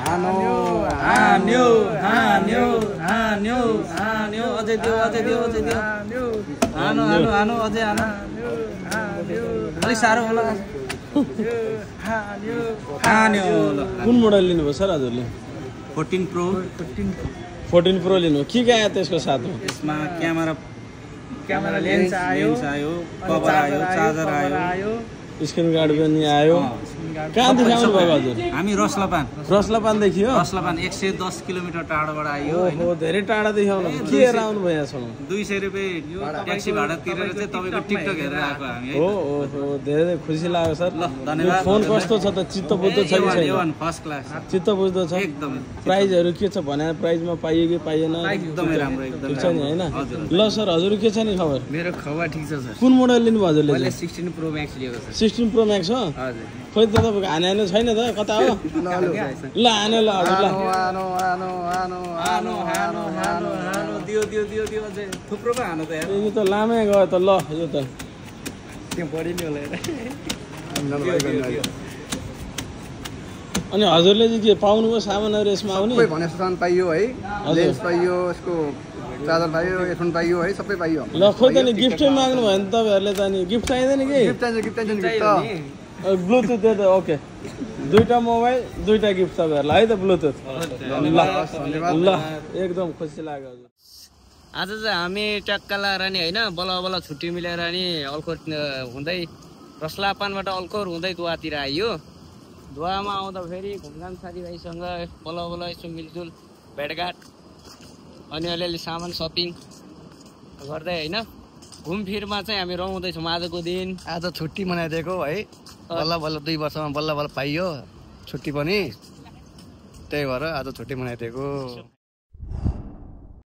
अझै दियो हानो अझै हानो अलिक साह्रो होला कुन मोडल लिनुभयो सर हजुरले 14 प्रो 14 प्रो लिनु के आयो त्यसको साथमा यसमा क्यामेरा लेन्स आयो कभर आयो चार्जर आयो स्क्रिन गार्ड पनि आयो कहाँ देखाउनु भयो हजुर हामी रसलापान देखियो रसलापान 110 किलोमिटर टाढोबाट आइयो ओहो धेरै टाढा देखाउनु के हेरेर आउनु भयो यहाँसम्म 200 रुपैयाँ ट्याक्सी भाडा तिरेर चाहिँ तपाईको टिकटक हेरेर आएको हामी हो धेरै खुसी लाग्यो सर ल धन्यवाद फोन कस्तो छ त चित्त बुझ्दो छ कि छैन फर्स्ट क्लास चित्त बुझ्दो छ एकदम प्राइजहरु के छ भने प्राइजमा पाइयो कि पाइएन एकदमै राम्रो एकदम छ नि हैन ल सर हजुर के छ नि खबर मेरो खबर ठीक छ सर कुन मोडल लिनु भयो हजुरले मैले 16 प्रो म्याक्स लिएको छ 16 प्रो म्याक्स हो हजुर खोइ त तपाईको हाने छैन त कता हो ल हाने ल हजुर हानो दियो अझै थुप्रो पो हानो त यार यो त लामै गयो त ल यो त त्यहाँ बढी नि होला अनि हजुरले चाहिँ के पाउनुभयो सामानहरु यसमा आउने सबै भने सामान पाइयो है लेन्स पाइयो यसको चार्जर पाइयो एयरफोन पाइयो है सबै पाइयो ल खोइ त नि गिफ्टै माग्नु भयो नि तपाईहरुले त नि गिफ्ट चाहिदैन कि गिफ्ट चाहिन्छ ब्लुटुथ दे त ओके दुईटा मोबाइल दुईटा गिफ्ट तपाईहरुलाई है त ब्लुटुथ ल एकदम खुसी लाग्यो हजुर आज चाहिँ हामी ट्याक्का लाएर नि हैन बल्ल छुट्टी मिलेर नि अल्कोर हुँदै रसलापानबाट अल्कोर हुँदै दुवातिर आइयो दुवामा आउँदा फेरि घुमघाम साथीभाइसँग बल्ल यसो मिलजुल भेटघाट अनि अलिअलि सामान सपिङ गर्दै हैन घुमफिरमा चाहिँ हामी रमाउँदैछौँ आजको दिन आज छुट्टी मनाइदिएको है बल्ल 2 वर्षमा बल्ल पाइयो छुट्टी पनि त्यही भएर आज छुट्टी मनाइदिएको